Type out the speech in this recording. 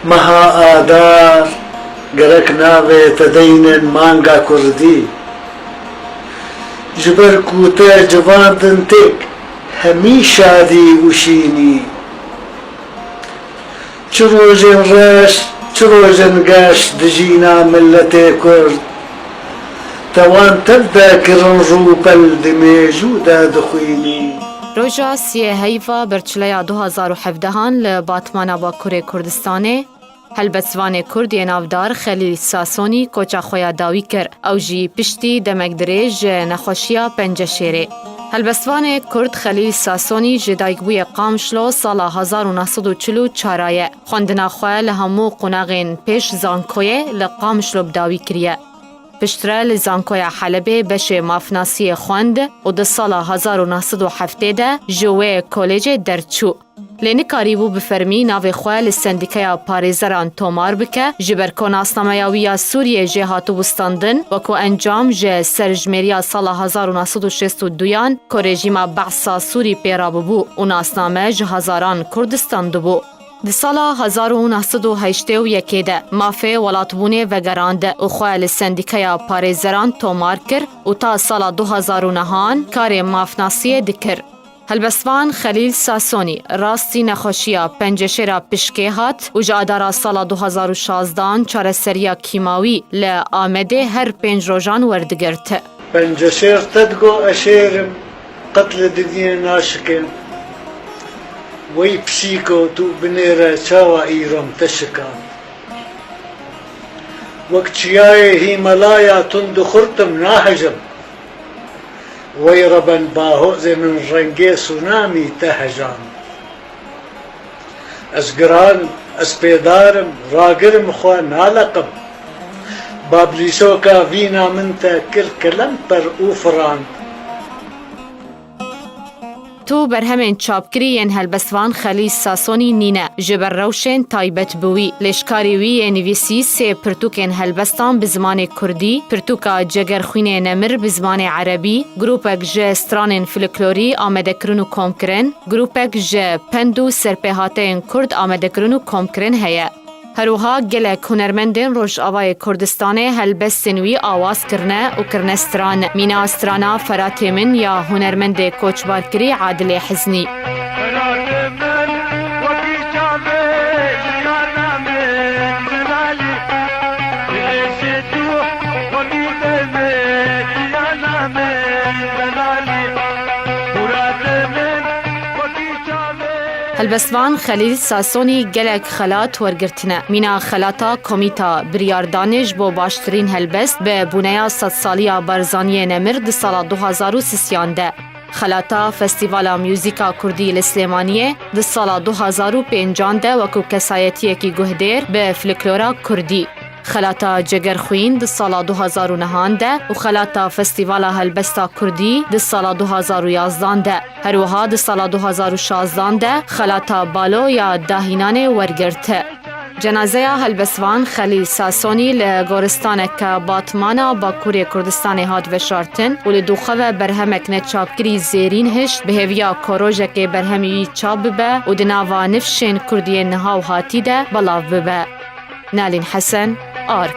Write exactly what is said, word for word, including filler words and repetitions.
Meha Adar, gerek navê te deynin manga kurdî. Ji ber ku te civandin têk hemî şadî û şînî. Çi rojên reş, çi rojên geş dijîna milletê kurd. Te wan tev de kirin rûpel di mêjû de dixwînî. Roja siyê heyva berçileya du hazar û hevdehan li Batmana Bakurê Kurdistanê, helbestvanê Kurd yê navdar Xelîl Sasonî koça xwe ya dawî kir. Ew jî piştî demek dirêj ji nexweşiya penceşêrê. Helbestvanê Kurd Xelîl Sasonî ji dayikbûyê Qamişlo sala hezar û neh sed û çil û çar ye. Xwendina xwe li hemû qonaxên pêş zankoyê li Qamişlo bi dawî kiriye. Piştre li Zankoya Helebê beşê mafnasiyê xwend û di sala hezar û neh sed û heftê de ji wê kolêcê derçû. Lê nikarîbû bi fermî navê xwe li Sendîkeya Parêzeran tomar bike, ji ber ku nasnameya wî ya Sûriyê jê hatibû standin, wekû encam ji serjimêriya sala hezar û neh sed û şêst û duyan ku rejîma Behsa Sûrî pê rabûbû û nasname ji hezaran Kurd standibû. Di sala hezar û neh sed û heştê û yekê de mafê welatbûnê vegerand û xwe li Sendîkeya Parêzeran tomar kir û ta sala du hezar û nehan karê mafnasiyê dikir. Helbestvan Xelîl Sasonî rastî nexweşiya penceşêra pişkê hat û ji Adara sala du hezar û şazdehan çareseriya kîmawî li Amedê her pênc rojan werdigirt. Penceşêr te digo ez şêr im, qet li dinyê naşikim. Wey pisîko tu binêre çawa îro min te şikand. Wek çiyayê Hîmalaya tund û xurt im nahejim. Wey reben bahozê min rengê sunamî te hejand. Ez giran, ez pêdar im, ragirim xwe naleqim. Bablîsoka vîna min te kir kelemper û firand. Tu berhemên çapkirî yên helbestvan Xelîl Sasonî nîne, ji ber rewşên taybet bi wî. Lê ji karê wî yê nivîsî sê pirtûkên helbestan bi zimanê kurdî, pirtûka Cegerxwînê Nemir bi zimanê erebî, grûpek ji stranên folklorî amadekirin û komkirin, grûpek ji pend û serpêhateyên kurd amadekirin û komkirin heye. Her wiha gelek hunermendên Rojavayê Kurdistanê helbestên wî awaz kirine û kirine stran. Mîna strana Feratê Min ya hunermendê koçbarkirî Adilê Hiznî. Helbestvan Xelîl Sasonî gelek xelat wergirtine. Mîna xelata Komîta Biryardanê ji bo baştirîn helbest bi bûneya sedsaliya Barzaniyê Nemir di sala du hazar û sisiyan de. Xelata Festîvala Muzîka Kurdî li Silêmaniyê di sala du hazar û pêncan de wekû kesayetiyekî guhdêr bi folklora kurdî. Xelata Cegerxwîn di sala du hazar û nehan de û Xelata Festîvala Helbesta Kurdî di sala du hazar û yazdan de, her wiha di sala du hazar û şazdan de Xelata Balo ya Dahînanê wergirt. Cenazeya helbestvan Xelîl Sasonî li goristaneke Batmana Bakurê Kurdistanê hat veşartin û li dûxeve berhemek neçapkirî zêrîn hişt, bi hêviya ku rojekê berhemî wî çap bibe û di nava nifşên kurdiyên niha û hatî de belav bibe. Nalîn Hesen, Ark.